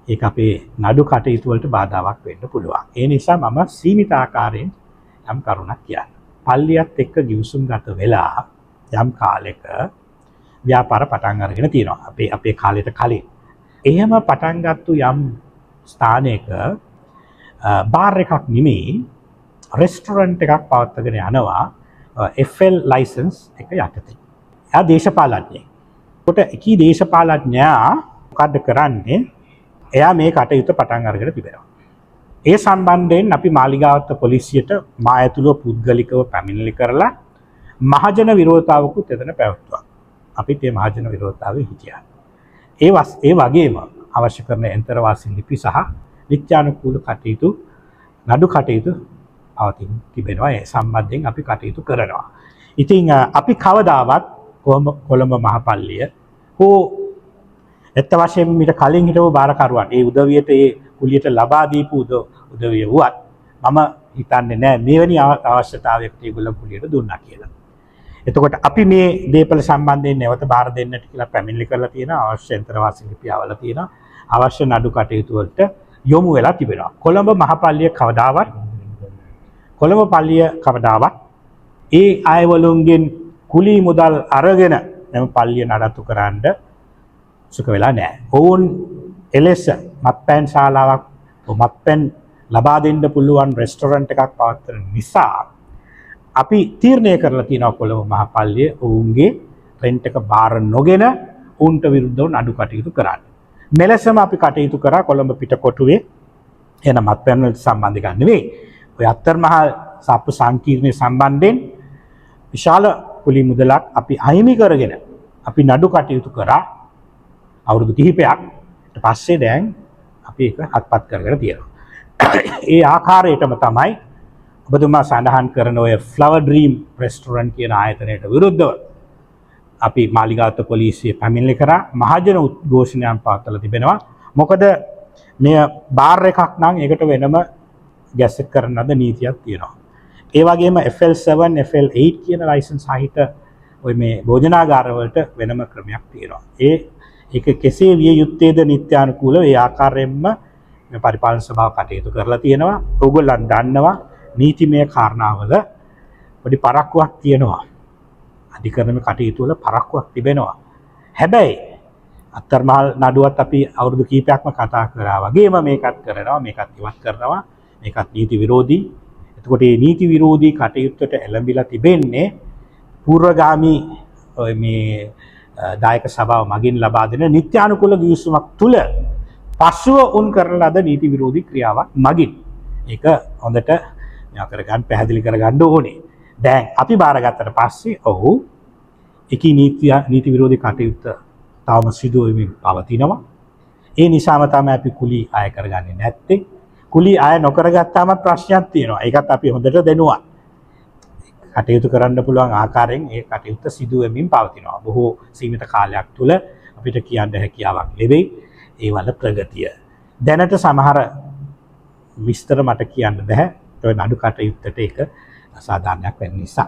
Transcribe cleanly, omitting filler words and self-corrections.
ඒක අපේ නඩු කටයුතු වලට බාධාවක් වෙන්න පුළුවන්. ඒ නිසා මම සීමිත ආකාරයෙන් යම් කරුණක් කියන්න. පල්ලියත් එක්ක ගිවිසුම් ගත වෙලා යම් කාලෙක ව්‍යාපාර පටන් අරගෙන තියෙනවා. අපේ අපේ කාලෙට කලින්. එහෙම පටන් ගත්තු යම් ස්ථානයක බාර් එකක් නෙමෙයි, රෙස්ටොරන්ට් එකක් පවත්වාගෙන යනවා FL licence එක යටතේ. එයා දේශපාලඥයෙක්. කොට එකී දේශපාලඥයා මොකද්ද කරන්නේ? එයා මේ කටයුත්ත පටන් අරගෙන තිබෙනවා. ඒ සම්බන්ධයෙන් අපි මාලිගාවත්ත පොලිසියට මා ඇතුළුව පුද්ගලිකව පැමිණිලි කරලා මහජන විරෝධතාවකුත් එතන පැවැත්වුවා. අපිත් මේ මහජන විරෝධතාවයේ හිටියා. ඒ වගේම අවශ්‍ය කරන යන්ත්‍රවාසී ලිපි සහ නිත්‍යානුකූල කටයුතු, නඩු කටයුතු පවතින තිබෙනවා. ඒ සම්බන්ධයෙන් අපි කටයුතු කරනවා. ඉතින් අපි කවදාවත් කොහොම කොළඹ මහපල්ලිය හෝ ඇත්ත වශයෙන්ම මීට කලින් හිටපු භාරකරුවන් ඒ උදවියට ඒ කුලියට ලබා දීපු උදවිය වුවත් මම හිතන්නේ නෑ මෙවැනි අවශ්‍යතාවයකට ඒගොල්ලෝ කුලියට දුන්නා කියලා. එතකොට අපි මේ දේපල සම්බන්ධයෙන් නැවත බාර දෙන්නට කියලා පැමිණිලි කරලා තියෙනවා. අවශ්‍ය යන්ත්‍රවාසී ලිපි අවලා තියෙනවා. අවශ්‍ය නඩු කටයුතු වලට යොමු වෙලා තිබෙනවා. කොළඹ මහපල්ලිය කවදාවත්, කොළඹ පල්ලිය කවදාවත් ඒ අයවලුන්ගෙන් කුලී මුදල් අරගෙන මෙම පල්ලිය නඩත්තු කරන්න සුඛ වෙලා නෑ. ඔවුන් එලෙස මත්පැන් ශාලාවක්, මත්පැන් ලබා දෙන්න පුළුවන් රෙස්ටොරන්ට් එකක් පවත්වන නිසා අපි තීරණය කරලා තියෙනවා කොළඹ මහ පල්ලිය ඔවුන්ගේ රෙන්ට් එක බාර නොගෙන ඔවුන්ට විරුද්ධව නඩු කටයුතු කරන්න. මෙලෙසම අපි කටයුතු කරා කොළඹ පිටකොටුවේ එන මත්පැන් වලට සම්බන්ධ එකක් නෙවෙයි. ඔය අත්තරමහල් සාප්පු සංකීර්ණය සම්බන්ධයෙන් විශාල කුලී මුදලක් අපි අහිමි කරගෙන අපි නඩු කටයුතු කරා අවුරුදු කිහිපයක්. ඊට පස්සේ දැන් අපි ඒක අත්පත් කරගෙන තියෙනවා. ඒ ආකාරයටම තමයි ඔබතුමා සඳහන් කරන ඔය ෆ්ලවර් ඩ්‍රීම් රෙස්ටොරන්ට් කියන ආයතනයට විරුද්ධව අපි මාලිගාවත්ත පොලිසිය පැමිණිලි කරා, මහජන උද්ඝෝෂණයන් පවත්වලා තිබෙනවා. මොකද මෙය බාර් එකක් නම් ඒකට වෙනම ගැසට් කරන ලද නීතියක් තියෙනවා. ඒ වගේම FL7, FL8 කියන ලයිසන්ස් සහිත ඔය මේ භෝජනාගාර වලට වෙනම ක්‍රමයක් තියෙනවා. ඒක කෙසේ විය යුත්තේද නිත්‍යානුකූලව ඒ ආකාරයෙන්ම මේ පරිපාලන සභාව කටයුතු කරලා තියෙනවා. ඕගොල්ලන් දන්නවා නීතිමය කාරණාවල පොඩි පරක්කුවක් තියෙනවා. අධිකරණ කටයුතු වල පරක්කුවක් තිබෙනවා. හැබැයි අත්තරමහල් නඩුවත් අපි අවුරුදු කීපයක්ම කතා කරා වගේම මේකත් කරනවා, මේකත් ඉවත් කරනවා, මේකත් නීති විරෝධී. එතකොට මේ නීති විරෝධී කටයුත්තට එළඹිලා තිබෙන්නේ පූර්වගාමී ඔය මේ දායක සභාව මගින් ලබා දෙන නිත්‍යානුකූල ගිවිසුමක් තුල පසුව උන් කරන ලද නීති විරෝධී ක්‍රියාවක් මගින්. ඒක හොඳට මෙයා කරගන්න, පැහැදිලි කරගන්න ඕනේ. දැන් අපි බාරගත්තට පස්සේ ඔහු එකී නීති විරෝධී කටයුත්ත තවම සිදු වෙමින් පවතිනවා. ඒ නිසාම තමයි අපි කුලී අය කරගන්නේ නැත්තේ. කුලී අය නොකරගත්තාම ප්‍රශ්නයක් තියෙනවා. ඒකත් අපි හොඳට දැනුවත්. කටයුතු කරන්න පුළුවන් ආකාරයෙන් ඒ කටයුත්ත සිදු වෙමින් පවතිනවා. බොහෝ සීමිත කාලයක් තුළ අපිට කියන්න හැකියාවක් ලැබෙයි ඒ වල ප්‍රගතිය. දැනට සමහර විස්තර මට කියන්න බැහැ. ඔය නඩු කටයුත්තට ඒක අසාධාරණයක් වෙන නිසා.